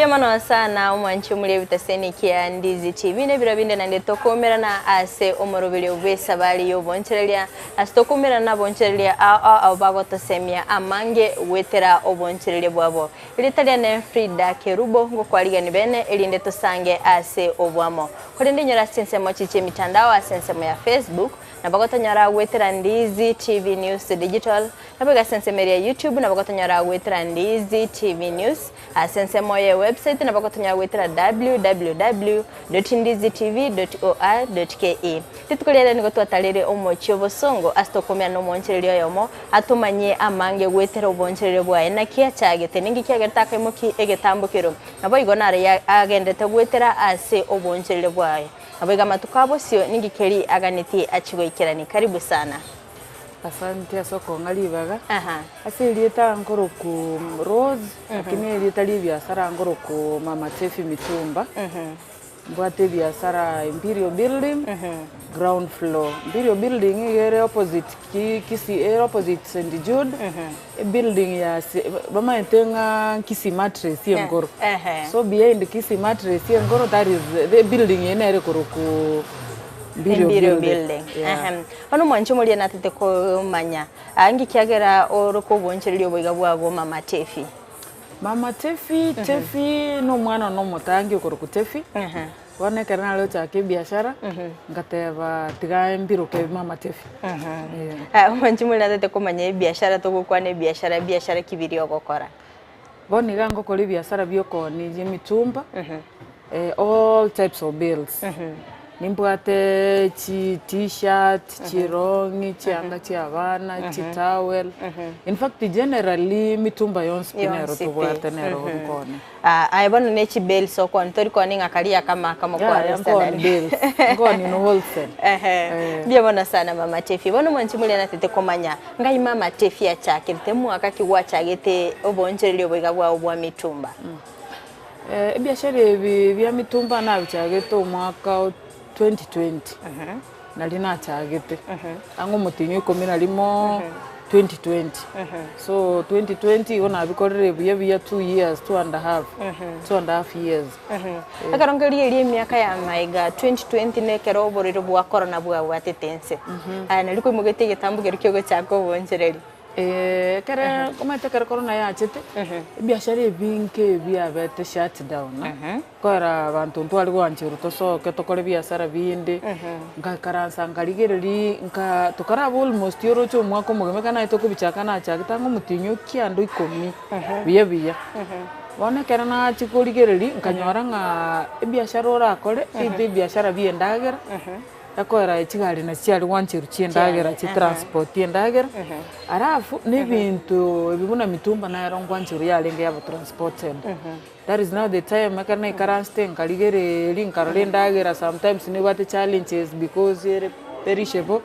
Mbuya mono sana omwanchi omori ebitaseni kia Ndizi TV na ebiro binde naende tokoumerana ase omoroberio bw'esabari y'obonchereria ase tokoumerana nabonchereria ao ao abwo bagotosemia amange goetera obonchereria bwabo. Erieta riane Frida Kerubo ngokwarigani bene erinde tosange ase oboamo. Korende inyore ase chinsemo chi chi'emitandao ase ensemo ya Facebook nabo gotonyora goetera Ndizi TV News Digital Nabo iga ase ensemo eria ya YouTube nabo gotonyora goetera Ndizi TV News, ase ensemo ye website nabo gotonyora goetera www.ndizitv.or.ke. Rituko riaye nigo twatarire omochie obosongo ase tokomeana nomoonchereria oyomo atomanyie amange goetera oboonchereria bwaye naki achagete ninki kiagerete akaimokia egetambokero naboigo naro agendete goetera ase oboonchereria bwaye. Naboigo amatuko abosio ninki keria aganetie achie goikerania. Karibu sana. Asante ase okong'a ribaga, ase erieta nkoroku Rose, lakini erieta ria ebiasara nkoroku Mama Tefi Mitumba, mbwate ebiasara Imperial Building, ground floor. Imperial Building iga ere opposite ki Kisii ere opposite St Jude, ebuilding ya se bamaete ng'a Kisii Mattress enkoro, so behind Kisii Mattress enkoro that is the building eywo nere ekoroku Imperial Imperial Building, Building. yeah. Ehem. Bono omwanchi omoria natete komanya, aa nki kiagera ore kobonchereria oboiga bwago mama Tefi? Mama Tefi, Tefi na omwana one omotangi okorokwa Tefi, bono ekero nare gochaka ebiashara, ngateba tiga mbiroke mama Tefi, eh. Omwanchi omoria natete komanya ebiashara togokwana ebiashara, biashara ki biria ogokora? Bono iga ngokora ebiasara bia okoonia emitumba, all types of bales. Nimbwate chi t-shirt, chirong'i, chianga chia abana, chitowel, in fact generally emitumba yonsi pi nero Yonsi pi. tobwate nero nkoonia. Aye bono ne chibales okoonia tori koonia ng'a karia akamo akamo Yaya kwarusia nkoonia nari. bales, nkoonia in wholesale. Ehe, mbuya mono sana mama Tefi. Bono mwanchi moria natete komanya Ngai mama Tefi achakerete mwaka ki gwachagete oboonchoreria oboiga bwao bwa mitumba? Ebiashara ebi bia mitumba nabichagete omwaka o 2020, nario nachagete, ang'e omotienyi o ikomi na rimo 2020. So 2020 igo nabikorire buya buya 2 years, 2 and a half, 2 and a half years. Ekero nkorigereria emiaka ya magega 2020 na ekero oborwaire bwa korona bwabwatete ense, aya nario kwaimogetie egetambo keria kia ogochaka oboonchoreria. Ekere omanyete ekero korona yachete, ebiashara ebinge ebiabete shut down, kogera abanto ntware goancherwa tosoke tokore biasara binde, ngaikaransa nkarigereria nka tokaraba almost oroche omwaka omogima ekero naye tokobichaka nachagete ang'e omotienyi o kianda o ikomi buya buya. Bono ekero nachia korigereria nkanyora ng'a ebiashara orakore either ebiashara bia endagera, ekoera chigari nachi chiare gwancherwa chia endagera chitransport endagera, alafu na ebinto ebi buna mitumba nero nkwancherwa yarenge yaba transported. That is now the time ekero naikaransete nkarigereria nkarora endagera sometimes nebwate challenges because ere perishable,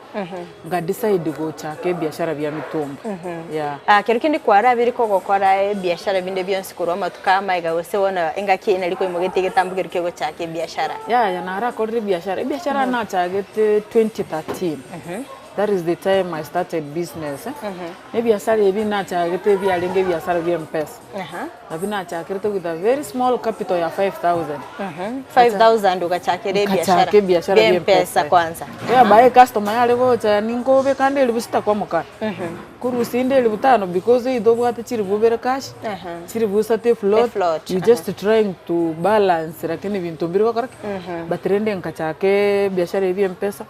nka decide gochaka ebiashara bia mitumba, yeah. Kero kende kwarabire kogokora ebiashara binde bionsi korwa amatuko aya amaiga gose bono engaki eye nari kwaimogetie egetambo keria kiogochaka ebiashara? Yaya narakorire ebiashara, ebiashara nachagete 2013, that is the time I started business, na ebiasara ebi nachagete ebiarenge ebiasara bia mpesa. Nabio nachakerete with a very small capital ya 5000. 5000 ogachakera ebiashara Nkachaka ebiashara bia bia mpesa mpesa. kwanza. Whereby ecustomer yare gocha ninkobeka ande elifu sita kwa mokara. Korusia inde elifu tano because either obwate chilifu ibere cash, chilifu isato efloat, Efloat, you just trying to balance lakini binto mbiri gokora ki? But rende nkachaka ebiashara ebi bia mpesa,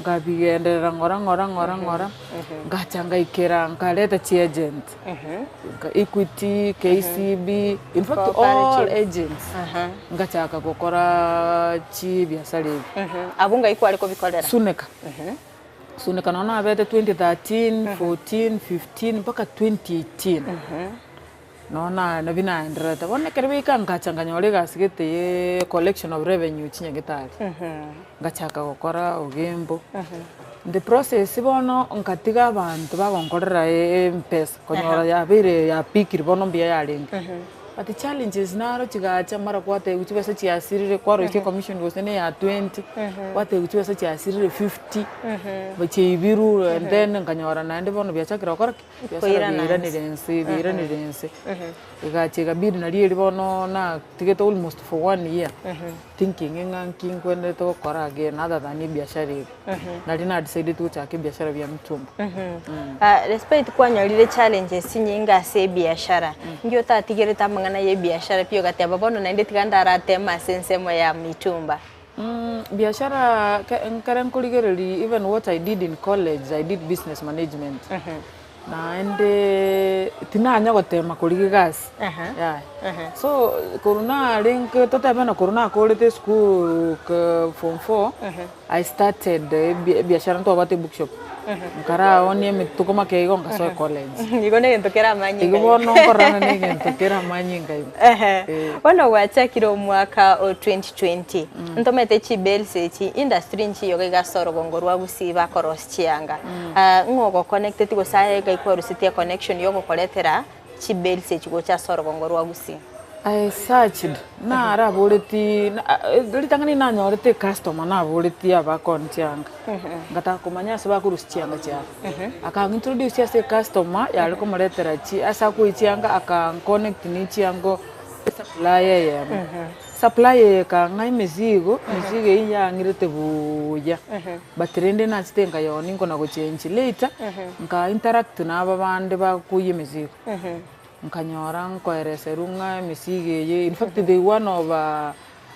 nkabigenderera ng'ora ng'ora ng'ora ng'ora, ngacha ngaikera nkareta chiagent. Equity, KCB, in fact all Cooperative. agents ngachaka gokora chibiasara ebi. Abwo ngai kware kobikorera? Suneka. Suneka nonya nabete 2013, 14, 15 mpaka 2018. Nonya na nabio naendererete. Bono ekero biaika ngacha nkanyora egasi gete ye collection of revenue chinyagetari. Ngachaka gokora ogembo. In the process bono nkatiga abanto bagonkorera mpesa konyora yabeire yapikire bono mbuya yarenge. But challenges naro chigacha mara kwatebiwa chibesa chiasirire kwaroisia ecommission gose na eya 20, gwatebiwa chibesa chiasirire 50, chiaibirwe and then nkanyora naende bono biachakire gokora ki? Biasara Koirana biairanire inse. inse biairanire inse. Egacha ekabidi nario erio bono natigete almost for one year, thinking ng'a nki nkwenerete gokora again other than ebiashara eye. Nario na decidete gochaka ebiashara bia mitumba. Despite kwanyorire challenges chinyinge ase ebiashara, inki otatigerete amang'ana ya ebiashara pi ogateba bono naende tiga ndarateme ase ensemo ya mitumba? Biashara nkere nkorigereria even what I did in college, I did business management. Naende tinanya gotema korigia egasi, yaya. So korwa narenge totebe ng'a korwa nakorete esukuru form four, I started ebiashara ntwabwate ebookshop, nkaraonia emituko make igo nkasoa ecollege. Igo na egento kere amanyinga Igo igo. bono nkororana na egento kere amanyinga igo. Ehe. Bono gwachakire omwaka o 2020, ntomanyete chibales echi, industry nchiyoga iga ase orogongo rwa Gusii bakorosia chianga. Ng'o ogokonecteti gose aye iga ikwarusetie econnection ya ogokoretera chibales echi gocha ase orogongo rwa Gusii? I searched, naraboretie ritang'ani nanyorete ecustomer naboretie abakoni chianga, ngataka komanya ase bakorusia chianga chiabo. Akang'a introduce ase ecustomer yare komoretera chi ase akoiyia chianga akankonecti ne chianga esupplier eyemo. Supplier eye ekang'a emesigo, emesigo eyio yang'irete buuya, but rende nachete nkayonia nkona gochengi later, nka interact na aba bande bakoiyia emesigo. Nkanyora nkoereserwa ng'a emesigo eye in fact they one of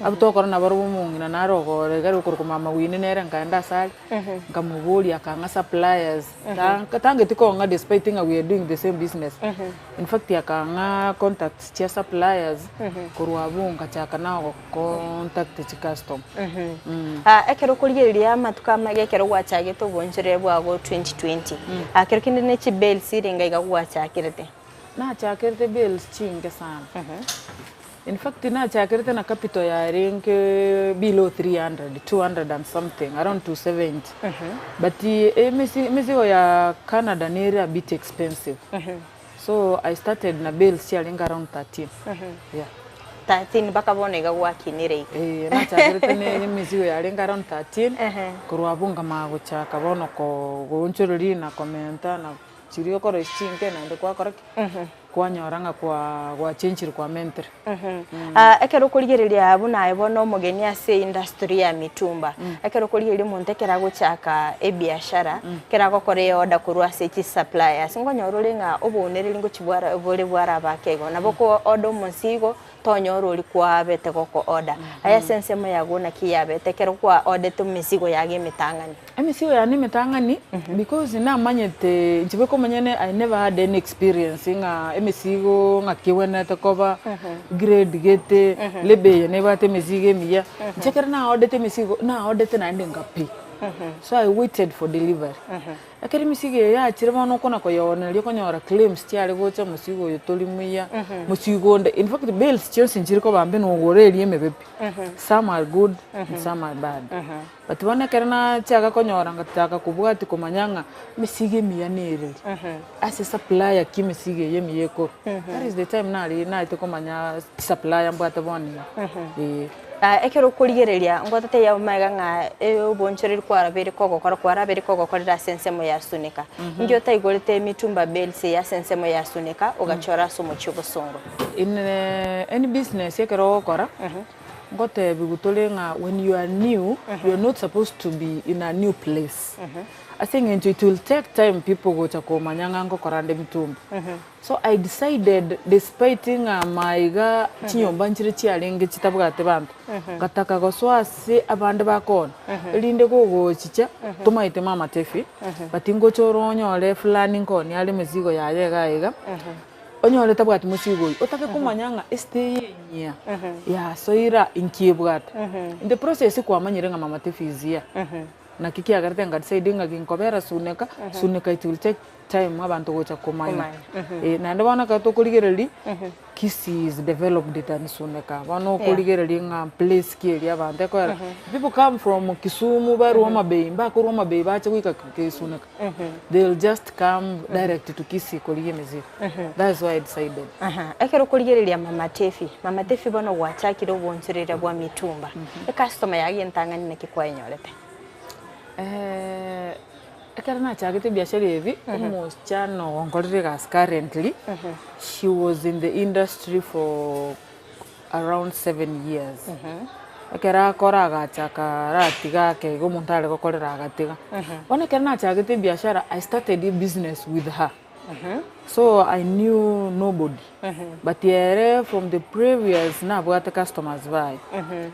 abwo togokora nabarobwo omong'ina nare ogore iga okorokwa mama winnie nere nkaenda ase are, nkamoboria akang'a suppliers, tangeti kong'a despite ng'a we are doing the same business, in fact akang'a contacts chia suppliers, korwa abwo ngachaka nago contact chicustomer. Ekero okorigereria amatuko amaya ekero gwachagete oboncherere bwago 2020, kero kende ne chibales irenga iga gwachakerete? Nachakerete bales chinke sana. In fact nachakerete na capital yarenge below 300, 200 and something, around 270. But emesi emesigo ya Canada nere a bit expensive. So I started na bales chiarenge around 13, yeah. 13 mpaka bono iga gwakinire iga. Eeh nachakerete ne emesigo yarenge around 13, korwa abwo nkamanya gochaka bono ko goonchoreria na komenta na chiria okoroisia chinke naende kwakora ki? Kwanyora ng'a kwa gwachenchire kwamentire. Ekero okorigereria buna aye bono omogeni ase industry ya mitumba, ekero okorigereria omonto ekero agochaka ebiashara, ekero agokora eorder korwa ase chisuppliers, nkonyora ore ng'a obounereri ngochi bwara bore bwaraba ake igo. Nabo oko order omosigo, tonyora oria kwabete goko order. Aye ase ensemo yago naki yabete ekero kwa ordete emesigo yago emetang'ani? Emesigo yane emetang'ani, because namanyete inche bweka omonyene I never had any experience ng'a emesigo ng'aki egwenerete koba, grade gete, label eye nebwate emesigo emiya, inche ekero na ordete emesigo, na ordete naende nka pay. So I waited for delivery. Ekero emesigo eye yachire bono okona koyeoneria okonyora claims chiare gocha omosigo oyo tori muya, mosigo onde, in fact bales chionsi nchiri koba mbe nogora eria emebe pi, some are good and some are bad. But bono ekero nachaka konyora ngachaka kobwatia komanya ng'a emesigo emiya nereri, ase supplier ki emesigo eye emiya ekorwa, that is the time nari naete komanya chisupplier mbwate bono iga, eh. Ekero okorigereria ngotatebia amaiga ng'a obonchoreri kwarabeire kogokora kwarabeire kogokorera ase ensemo ya Sunika. Inki otaigorete emitumba bales eye ase ensemo ya Sunika ogachora ase omochie obosongo? In any business ekero ogokora, ngotebiwa tore ng'a when you are new, you are not supposed to be in a new place. Ase eng'encho it will take time people gocha komanya ng'a ngokora nde mitumba. So I decided despite ng'a maiga chinyomba nchire chiarenge chitabwate banto, ngataka gosoa ase abande bakoonia, erinde gogochicha tomaete mama Tefi, but ngocha ore onyore fulani nkoonia are emesigo yaye iga iga, onyore tabwati mosigo oywo, otake komanya ng'a esite eye enyia yasoire aa inki ebwate. In the process kwamanyire ng'a mama Tefi is here. Naki kiagerete nga decide ng'a ginkobera Suneka, Suneka it will take time abanto gocha komanya. Eh, naende bono ekero tokorigereria, Kisii is developed than Suneka. Bono okorigereria ng'a place ki eria abanto ekoera, people come from Kisumu barwa Homa Bay, mbakorwa Homa Bay bache goika Suneka. They will just come direct to Kisii korigia emesigo. That is why I decided. Aha, ekero okorigereria Mama Tefi, Mama Tefi bono gwachakire obonchoreria bwa mitumba, ecustomer yago entang'ani naki kwayenyorete? Ekero nachagete ebiashara ebi, omosichana ogonkorera egasi currently, she was in the industry for around 7 years. Ekero akora agachaka aratiga ake iga omonto are gokorera agatiga. Bono ekero nachagete ebiashara, I started a business with her. So I knew nobody, but ere from the previous nabwate customers baye.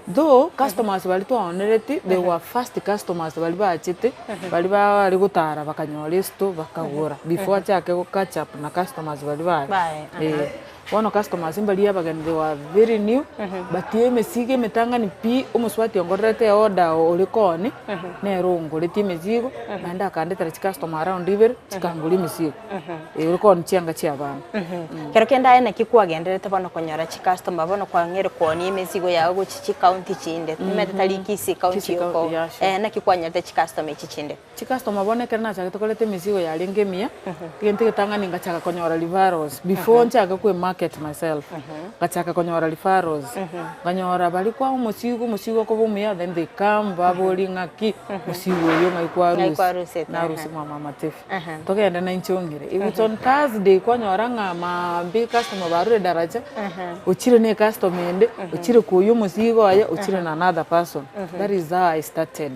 Though customers baria twaonereti they were first customers baria bachete, baria bare gotara bakanyora esito bakagora before achake go catch up na customers baria baye. Baye, Eh, bono customers mbaria abageni they were very new, but emesigo emetang'ani pi, omosubati ongorerete eorder ore koni, nere ongoretie emesigo, naende akandetera chicustomer around ibere, chikangoria emesigo, eh ore koonia chianga chia abana. Kero kende aye naki kwagendererete bono konyora chicustomer bono kwang'eire koonia emesigo yago gochia chicounty chinde, omanyete tari Kisii county Kisii yoka county, yeah, sure. eh naki kwanyorete chicustomer echi chinde? Chicustomer bono ekero nachagete koreta emesigo yarenge emiya, egento egetang'ani ngachaka konyora referrals before nchake koe market myself, ngachaka konyora referrals, nkanyora baria kwa omosigo omosigo okoba omuya then they come baborie ng'aki mosigo oyio ng'ai Ng'ai kwarusia, kwarusete, narusia mwa mama Tiffy. Togende na inche ong'ire. If it's on Thursday kwanyora ng'a maambia ecustomer barure daraja, ochire na ecustomer ende, ochire koyia omosigo oye, ochire na another person. That is how I started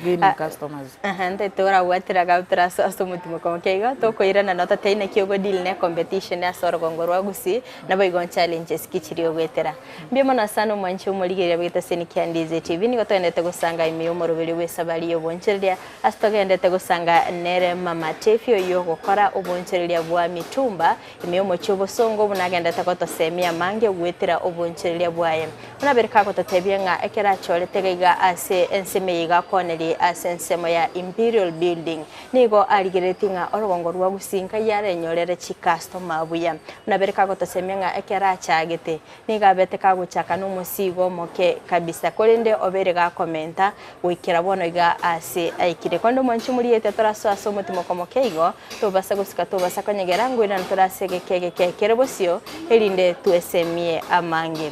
gaining customers. Aha, ntaete orabwatire agautere ase ase omotimoko moke igo, tokoirana nototebie naki ogo deal na ecompetition ase orogongo rwa Gusii, naboigo challenges ki chiria ogoetera. Mbuya mono sana omwanchi omorigereria bw'egetaseni kia Ndizi TV, nigo togenderete gosanga ime y'omoroberio bw'esabari y'obonchereria, Ase togenderete gosanga nere Mama Tefi oyio ogokora obonchereria bwa mitumba ime y'omochie obosongo buna agenderete gotosemia amange goetera obonchereria bwaye. Buna abere kagototebia ng'a ekero achorete gaiga ase ensemo eye iga akonerie ase ensemo ya Imperial Building nigo arigereretie ng'a orogongo rwa Gusii nkai arenyorere chikastoma buya. Buna abere kagotosemia ng'a ekero achagete Nigo abete kagochaka nomosiigo omoke kabisa, korende obeire gakomenta goikera bono iga aase aikire. Korende omwanchi omoriete torasoe ase omotimoko omoke igo, tobasa gosika tobasa konyegera, ngoirana tore ase egeka egeke kere bosio, erinde twesemie amange.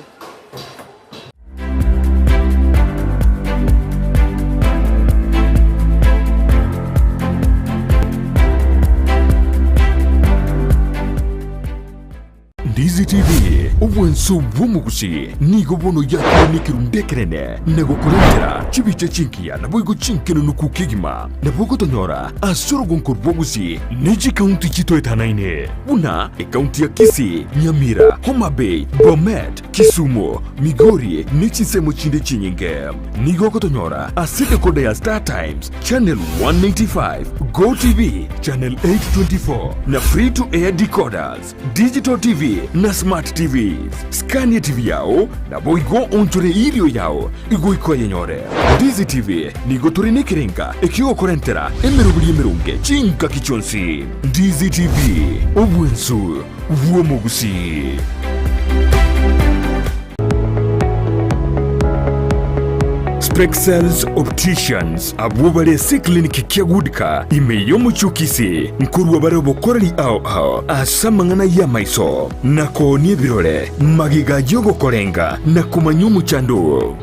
Ndizi TV, obwanso bw'omogusi, nigo bono yakire nekerundu ekenene na gokorentera chibicha chingiya naboigo chinkenenuku kegima. Nabo ogotonyora ase orogonko rw'obogusi ne chikaunti chitoetanaine buna ekaunti ya Kisii, Nyamira, Homa Bay, Bomet, Kisumu, Migori ne chinsemo chinde chinyinge. Nigo ogotonyora ase decoder ya Star Times, Channel 185, Go TV, Channel 824 na Free to Air decoders. Digital TV na Smart TVs. Scan eTV yao, naboigo onchore erio yao igoika oyenyore. Ndizi TV nigo tore nekerenga ekiogokorentera emeroberi emeronge chingaki chionsi. Ndizi TV, obwensu bw'omogusii. Spexels Opticians abwo bare ase eclinic kia Goodka ime y'omochie o Kisii nkorua bare obokoreri ao ao ase amang'ana y'amaiso na koonia ebirore magega y'ogokorenga na komanya omochando oo.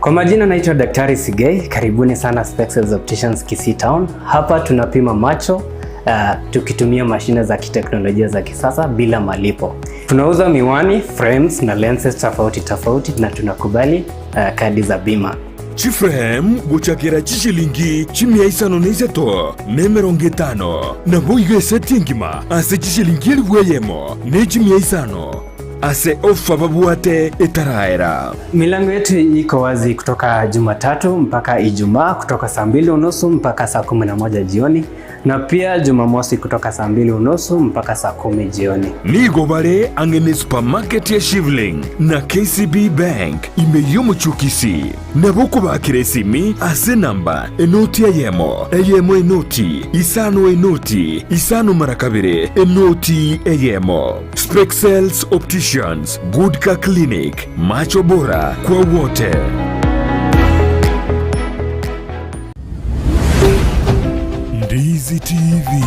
Kwa majina naitwa Daktari Sigei, karibuni sana Spexels Opticians Kisii Town. Hapa tunapima macho uh, tukitumia mashine za kiteknolojia za kisasa bila malipo. Tunauza miwani, frames na lenses tofauti tofauti na tunakubali uh, kadi za bima. Chiframe gochakera chishilingi chimia isano na isato na emerongo etano, naboigo eseti engima ase chishilingi elifu eyemo ne chimia isano ase ofa babwate etaraera. Milango yetu iko wazi kutoka Jumatatu mpaka Ijumaa kutoka saa mbili unusu mpaka saa 11 jioni. na pia Jumamosi kutoka saa mbili unusu mpaka saa kumi jioni. Nigo bare ang'e ne supermarket ya Shivling na KCB Bank ime y'omochie o Kisii. Nabo okobakera esimi ase enamba enoti eyemo, eyemo enoti, isano enoti, isano mara kabere, enoti eyemo. Spexels Opticians, Good Car Clinic, Macho Bora kwa wote. Ndizi TV,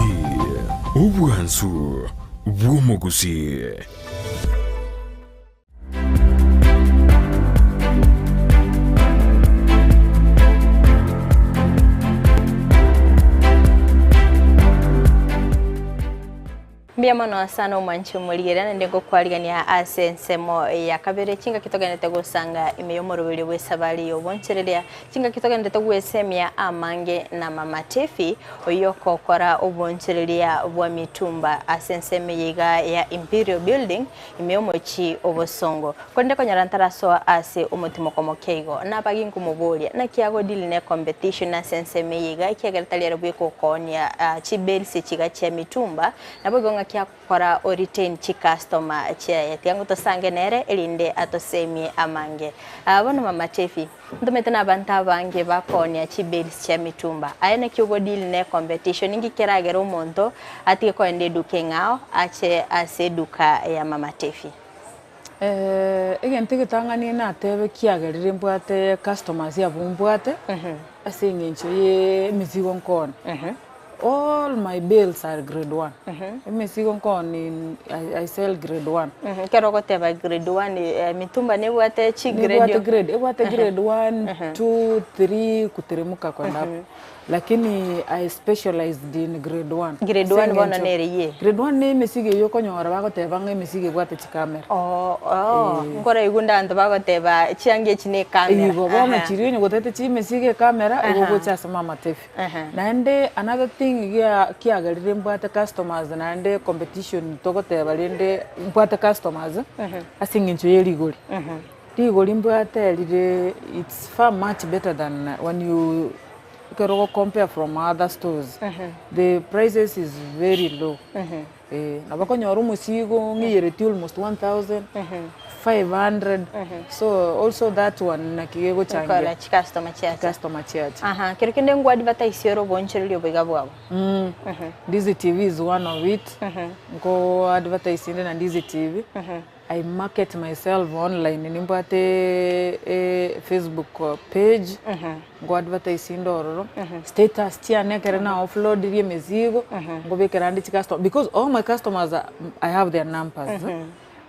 obwansu bw'omogusii. Mbuya mono sana omwanchi omorigereria naende ngokwarigania ase ensemo ya kabere chingaki togenderete gosanga ime y'omoroberio bw'esabari y'obonchereria chingaki togenderete gwesemia amange na mama Tefi oyio okokora obonchereria bwa mitumba ase ensemo eye iga ya Imperial Building ime y'omochie obosongo. Korende konyora ntarasoa ase omotimoko moke igo, nabage nkomoboria, naki agodeal ne competition ase ensemo eye iga ekiagera tari ere bweka okoonia chibales chiga chia mitumba, naboigo ng'aki agokora o retain chicustomer chiaye. Tiga ngotosange nere erinde atosemie amange. Bono mama Tefi, ntomanyete na abanto abange bakoonia chibales chia mitumba, aye naki ogodeal ne competition, ninki keragere omonto atige kogenda eduka eng'ao ache ase eduka ya mama Tefi? Egento egetang'ani natebe kiagerire mbwate customers abwo mbwate, ase eng'encho ye emesigo nkooni. All my bales are grade one, emesigo nkooni I sell grade one. Ekero ogoteba grade one, mitumba nebwate chigrade. Nebwate grade, ebwate grade one, two, three, kuteremuka kwenda hapo. Lakini I specialized in grade one. Grade Ase one bono eng'encho nere ye? Grade one ne emesigo eywo okonyora bagoteba ng'a emesigo ebwate chikamera. Oo oo, nkoraigwe nde abanto bagoteba chianga echi ne ekamera. Igo bono Aha. chiria onye gotete chimesigo ekamera, igo Aha. ogocha ase mama Tefi. Aha. Naende another thing gia kiagerire mbwate customers naende competition togoteba rende mbwate customers, ase eng'encho ye rigori. Rigori mbwate rire it's far much better than when you ekero ogo compare from other stores, the prices is very low. Eh, nabo okonyora omosigo ong'iyereti almost 1500, so also that one naki Gekogera gegochangia chicustomer chiacha. chicustomer chiacha. Aha, kero kende ngwa advertise ore obonchoreria oboiga bwabo. Ndizi TV is one of it, nko advertise inde na Ndizi TV. I market myself online nimbwate Facebook page nko advertise inde ororo, status chiane ekere na offloadirie emesigo nkobekera ande chicustomer because all my customers I have their numbers.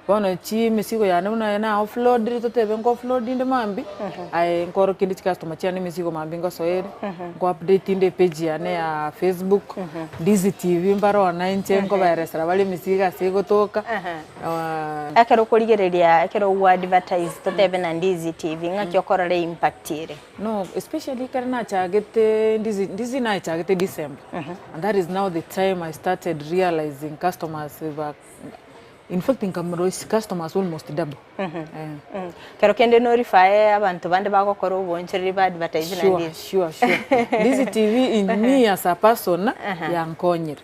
Bono chimesigo yane buna na offloadire totebe nko offload inde mambia, aye nkorokia inde chicustomer chiane emesigo mambia ngosoere, nko update inde epage yane ya Facebook, Ndizi TV mbare one inche nkobaeresera bare emesigo ase egotoka. Ekero okorigereria ekero gwa advertise totebe na Ndizi TV ng'aki okorora eimpact ere? No, especially ekero nachagete Ndizi, Ndizi nachagete December and that is now the time I started realizing customers ba in fact nkamroisi customers almost double eh. Kero kende no refer abanto bande bagokora obonchereri ba advertise na Sure, Ndizi. sure, sure. Ndizi TV in me as a person yankonyire.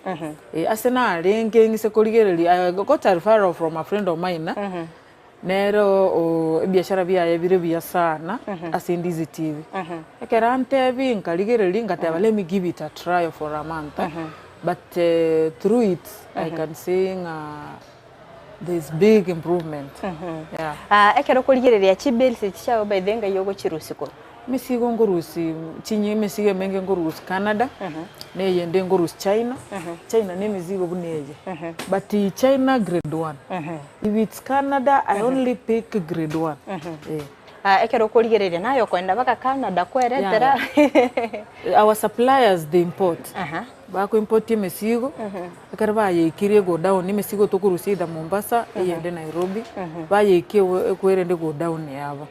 Ase narenge ng'ise korigereria, I got a referral from a friend of mine, nere oo ebiashara biaye bire buya sana ase Ndizi TV. Ekero antebi nkarigereria ngateba let me give it a trial for a month, but through it I can say ng'a there is big improvement, yeah. Ekero okorigereria chibells echi chiago by the way ngai ogochirusia korwa? Emesigo nkorusia chinyi emesigo emenge nkorusia Canada, na eyende nkorusia China, China na emesigo buna eye, but China grade one, if it's Canada I only pick grade one eh. Ekero okorigereria naye okoenda mpaka Canada kweretera. Our suppliers they import, bako import emesigo, ekero bayeikirie egodown emesigo tokorusia either Mombasa eyende Nairobi, bayeikia ekwerende egodown yabo.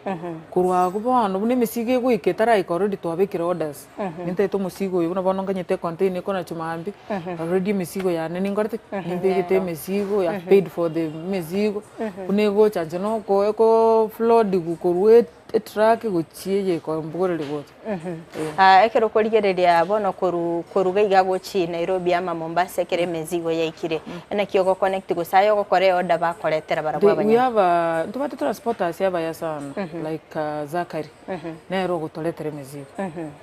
Korwa abwo bono buna emesigo egoika etaraika already twabekire orders, nintagete omosigo oyo buna bono nganyete econtainer ekonachu mambia, already emesigo yane ninkorete ki? Nimbegete emesigo, I have paid for the emesigo, buna egocha inche noko eko flood korwa Etruck gochia eye ekobogoreria gocha. Ekero okorigereria bono koru koruga iga gochia. gochi Nairobi ama Mombasa ekero emezigo yaikire, naki ogoconnect gose aye ogokora eorder bakoretera barabwo They, we abanyene? have a, ntobwate transporters abaya sana like Zachary nere ogotoretera emizigo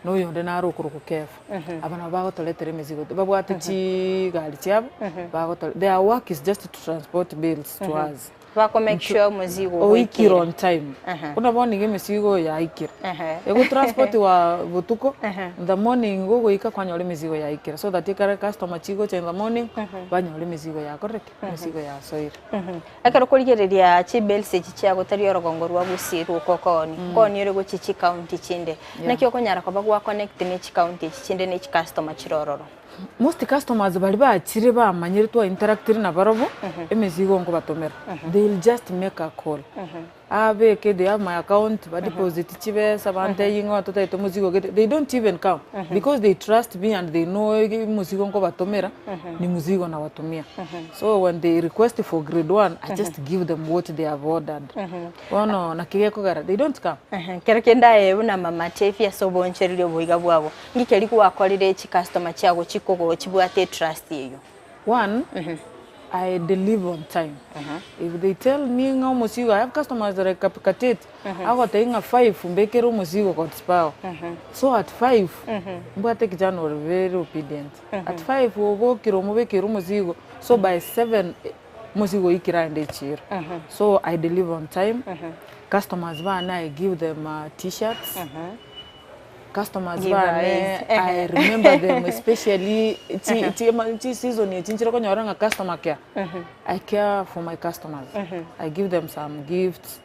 na oyonde naro okorokwa Kefa aba nabo bagotoretera emizigo babwate chigari chiabo bagotore their work is just to transport bales to us. Bako make sure omozigo Oikire ogoikire. on time. Buna bono iga emesigo oyo yaikire. Egotransportiwa botuko, in the morning igo ogoika kwanyora emesigo yaikire so that ekero customer chigocha in the morning, banyore emesigo yakorire ki? Emesigo yasoire. Ekero okorigereria chibales echi chiago tari orogongo rwa Gusii rwoka okooni, nkooni ore gochia chicounty chinde. Naki okonyara koba gwa connect ne chicounty echi chinde ne chicustomer chire ororo? Most customers baria bachire bamanyire twa interactire nabarobwo, emesigo nkobatomera, they will just make a call, abeke they have my account, ba deposit chibesa bantebie ng'a totagete omozigo gete, they don't even come because they trust me and they know omozigo nkobatomera ni mzigo nabatumia. So when they request for grade one, I just give them what they have ordered. Bono naki gekogera they don't come. Kero kende aye buna mama Tefi ase obonchereria oboiga bwabo, Nki keria gwakorire chicustomer chiago chikogo chibwate etrust eyio? One, I deliver on time. If they tell me ng'a omosigo, I have customers like Kapkatet, agotebia ng'a five mbekere omosigo Godspower. So at five, mbwate kijana ore very obedient. At five obokire omobekere omosigo, so by seven omosigo oikire aende echiro. So I deliver on time. Customers bane I give them t-shirts. Customers bane I remember them especially chi chi chi season echi nchire konyora ng'a customer care, I care for my customers, I give them some gifts,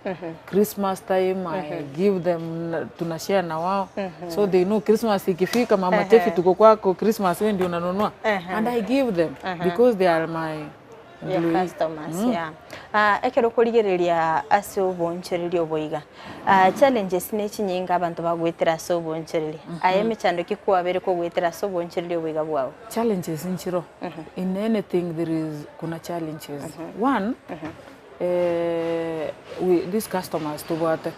Christmas time I give them tuna share na wao so they know Christmas ikifika mama Tefi tuko kwako Christmas wewe ndio unanunua and I give them because they are my Your customers, yeah. Ah, ekero okorigereria ase obonchereria obo iga, ah, challenges ne chinyinga abanto bagoetera ase obonchereria. Aye emechando ki kwabere kogoetera ase obonchereria obo iga bwao? Challenges nchiro, in anything there is kuna challenges. One, we these customers tobwate,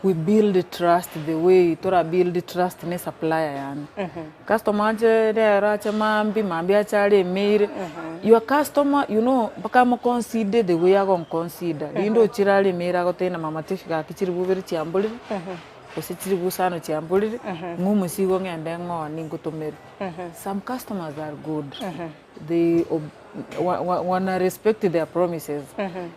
we build trust the way tora build trust ne supplier yane. Customer ache rero ache maambia, maambia ache aremeire, your customer you know mpaka amoconsider the way agonconsider, rinde ochire aremeire agotebie na mama Tiffy gaki chiribu ibere chiamborire, gose chiribu isano chiamborire, ng'a omosigo ng'ende ng'oonie ngotomere. Some customers are good. They wana respect their promises.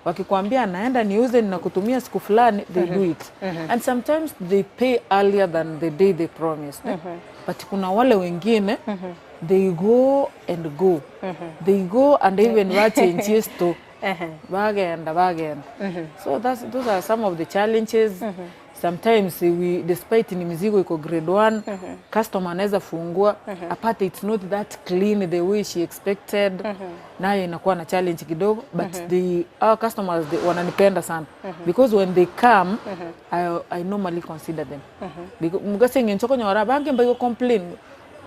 Wakikwambia naenda niuze ninakutumia siku fulani, they do it. And sometimes they pay earlier than the day they promised. But kuna wale wengine they go and go. They go and even bachenchie store. Bagenda bagenda. So that's, those are some of the challenges. Sometimes we despite ni mizigo iko grade one, customer anaweza fungua apate it's not that clean the way she expected nayo inakuwa na challenge kidogo but the our customers they, wananipenda sana because when they come I, I normally consider them Because mugase ng'encho konyora abange mbaigo complain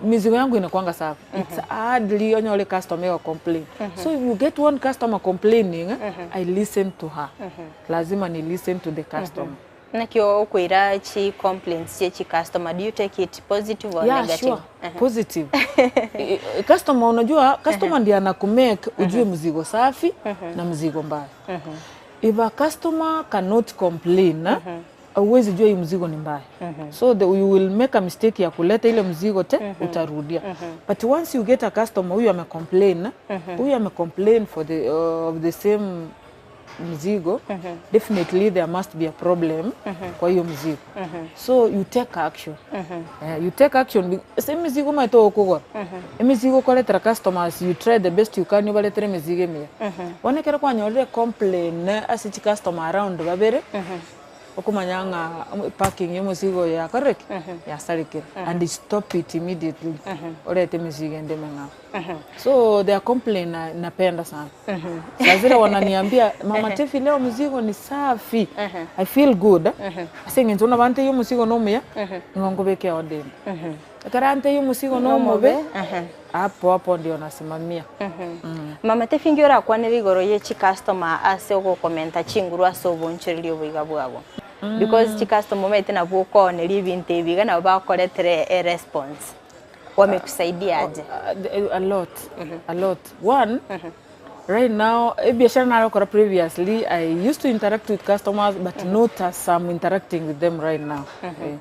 mizigo yangu inakuanga safi it's hardly onyore customer ego complain so if you get one customer complaining I listen to her lazima ni listen to the customer Naki okoira chi complaints chie chi customer do you take it positive or yeah, negative? sure. Positive. Customer unajua customer ndiye anakumake ujue mzigo safi na mzigo mbaya. If a customer cannot complain huwezi jua hii mzigo ni mbaya. So the, you will make a mistake ya kuleta ile mzigo te utarudia. But once you get a customer huyu amecomplain, huyu amecomplain for the of the same mzigo definitely there must be a problem kwa hiyo mzigo so you take action Eh, you take action ase emizigo omanyete ogokogora emizigo okoretera customers you try the best you can obaretere emizigo emiya bono ekero kwanyorire complain ase chicustomer around babere okomanya ng'a parking ya omosigo oyo yakorire ki? Yasarekire and stop it immediately orete emesigo ende emeng'ao. So their complain na, napenda sana. Saa zile wananiambia Mama Tefi leo mzigo ni safi. I feel good. Ase eng'encho buna bantebia omosigo nomuya, nigo nkobeka eorder ende. Ekero antebia omosigo nomobe, hapo hapo ndio nasimamia. Mama Tefi inki orakwanere igoro ye chicustomer ase ogokomenta chinguru ase obonchoreria oboiga bwabo? Because chicustomer omanyete nabwo okooneria ebinto ebi iga nabo bakoretere eresponse. Wamekusaidia aje? A lot, a lot. One, right now, ebiashara nare gokora previously, I used to interact with customers, but not as I'm interacting with them right now. Eh,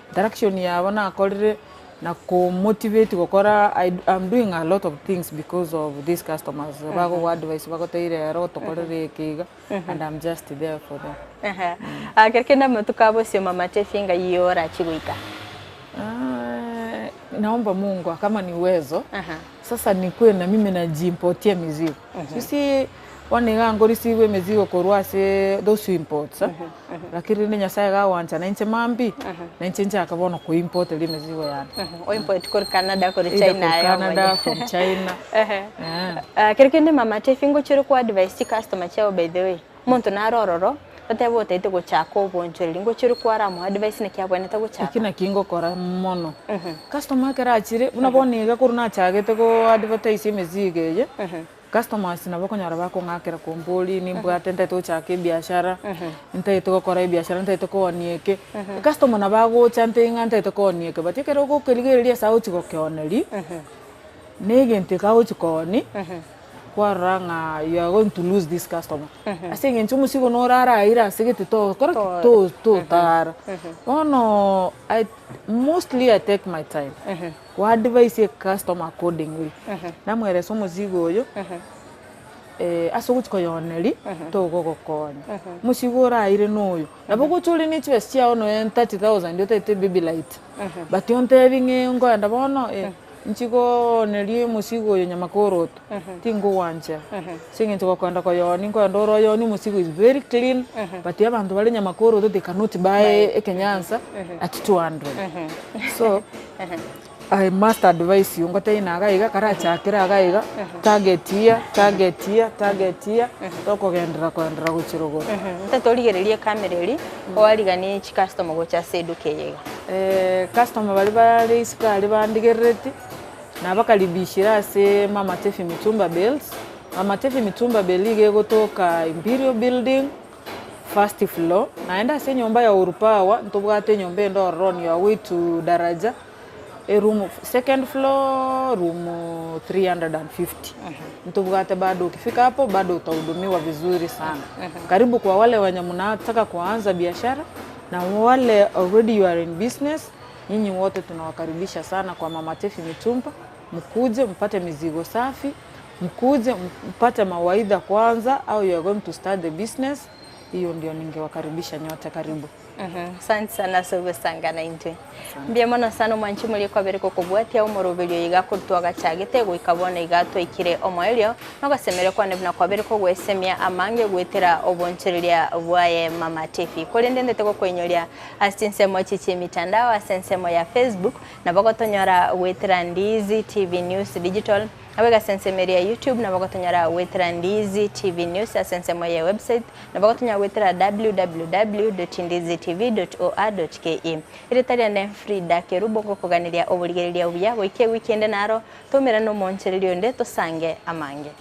interaction yabo nakorire na komotivate gokora I'm doing a lot of things because of these customers. Bagogo advice bagoteire ero tokorere eke iga and I'm just there for them. Aha. Ah, kere kende amatuko abosio Mama Tefi ng'ai orachi goika? Ah, naomba Mungu kama ni uwezo Aha. sasa nikuwe na mimi najiimportia mizigo. You see bono iga ngorisiwe emizigo korwa ase those who imports eh, lakini rende Nyasaye gagwancha nainche mambia, nainche nchake bono koimporteria emizigo yane. Oimport korwa Canada korwa Either China korwa aye Canada, omanye. from China. Ehe. Eh. Ah, kero kende mama Tefi ngochire ko advise chicustomer chiao by the way, omonto nare ororo, otebe otaete gochaka obonchoreri, ngochire kwara mo advise naki abwenerete gochaka? Eki naki ngokora mono, customer ekero achire, buna bono iga korwa nachagete go advertise emizigo eye, Customers nabo okonyora bakong'akera kombori nimbwate ntaete gochaka ebiashara, ntaete gokora ebiashara ntaete koonia eke, ecustomer nabo agocha antebie ng'a ntaete koonia eke but ekero ogokerigereria ase agochi gokeoneria, na egento eke agochi koonia, kwarora ng'a you are going to lose this customer. Ase eng'encho omosigo noro araire ase gete tokora ki? To- totara. Bono I mostly I take my time. Go advise ecustomer accordingly, namweresa omozigo oyo ase ogochia koyooneria togogokonya, omosigo oraire noyo, nabo ogocha ore ne chibesa chiago nonya 30,000 otagete baby light, but ontebi ng'a nkoenda bono inchi kooneria omosigo oyo nyamakoroto, tingogwanchera, ase eng'encho gokoenda koyoonia nkoenda ore oyoonie omosigo is very clean, but abanto bare nyamakoroto they cannot buy ekenyansa at 200, so. I must advise you ngotebie na iga iga karachakere iga iga target here, target here, target here tokogenderera koenderera gochia rogoro. Ntagete origererie ekamera eria oariganie chicustomer gocha ase eduka eye iga. Customer baria bare isiko aria bandigerereti nabakaribishire ase Mama Tephy Mitumba Bales, Mama Tephy Mitumba Bale iga egotoka Imperial Building. First floor, naende ase enyomba ya Uhuru Power ntobwate enyomba ende ororo on your way to Daraja, eroom second floor room 350. Ntobwate bado ukifika hapo bado utahudumiwa vizuri sana. Karibu kwa wale wenye mnataka kuanza biashara na wale already you are in business, nyinyi wote tunawakaribisha sana kwa Mama Tephy Mitumba, mkuje mpate mizigo safi. Mkuje mpate mawaidha kwanza au you are going to start the business, hiyo ndio ningewakaribisha nyote karibu. Asante sana ase ogosangana intwe. Mbuya mono sana omwanchi moria kwabere gokobwatia omoroberio iga korwa twagachagete goika bono iga twaikire omoerio, na ogosemeria kwane buna kwabere kogwesemia amange goetera obonchoreria bwaye Mama Tephy. Korende ndete gokoinyoria ase chinsemo echi chi'emitandao ase ensemo ya Facebook, nabo gotonyora goetera Ndizi TV News Digital, Nabo ase ensemo eria ya YouTube nabo gotonyora goetera Ndizi TV News ase ensemo ye website nabo gotonyora goetera www.ndizitv.or.ke. Erieta riane Frida Kerubo ngokoganeria oborigereria obuya goika ewiki ende naro toumerane nomoonchereria onde tosange amange.